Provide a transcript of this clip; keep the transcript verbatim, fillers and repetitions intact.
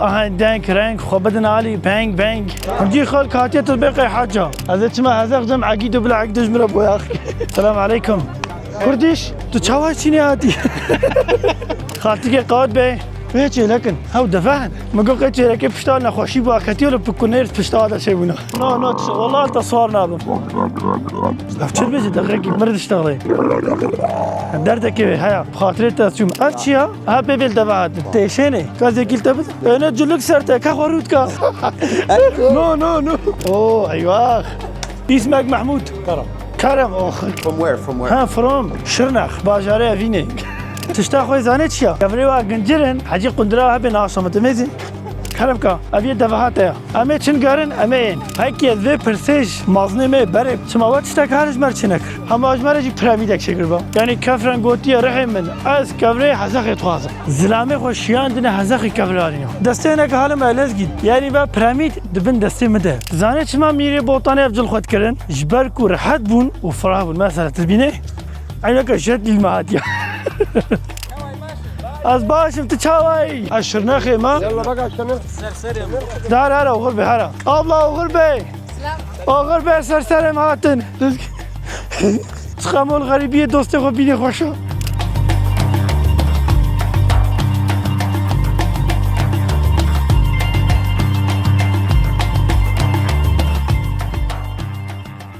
Aha, deng, reng, xwe bidin alî, beng, beng. Hemcî xalk hatiye tu bê qey haca. Ez ê çima hezek cem egî du bila egî du ji min re boyax. Selam aleykum. Kurdiş, tu çawa çînê hatî? Xaltîkê qat bê. Wê çêlekin. Hew devehin. Min got qey çêlekê pişta nexweşî bû, aketiyo li pikunêr pişta de çêbûna. No, no, tu, wallah te swar nabim. Ev çi bêjî deqekî mir diştexlê. Derdekê wê heya. Bi xatirê te çûm. Ev çi ya? Ha, bê bêl deve hatin. Têşênê. Ka zêkîl te bide. Êne cilûk ser te. Ka xwe rût ka. No, no, no. Oo, eyvah. Îsmek Mehmûd. Kerem. Kerem, oh. From where? From where? Ha, from Şirnex, bajarê Evînê. Tişta xwe zanê çi ya? Kevirê wa gincir in, hecî qundira hebê naşamit emêzî. Kerem ka, ev yê devehate ya. Em ê çin gerin, em ê yên. Hekî ez vê pirsê ji mazinê me berê, çima we tiştek her ji me re çê nekir? Hema ji me re jî piramîdek çêkiriba. Yanî kefren gotiye rihê min, ez kevirê hezexê dixwazim. Zilamê xwe şiyandine hezexê kevirarîna. Destê hineke halim e lezgîn. Yanî ve piramîd di bin destê min de. Zanê çima mîrê botanê ev cil xwe dikirin? Ji ber ku rehet bûn û firah bûn. Mesela tu dibînê, eyneke jet lîl me hatiye. Ez baş im, tu çawa yî? Ez Şirnexê me. Yalla bak aşkına. Dar hera oxir be hera. Abla oxir be. Oxir be ser serê me hatin. Çiqa mol xerîbiyê dostê xwe bînê xweşa.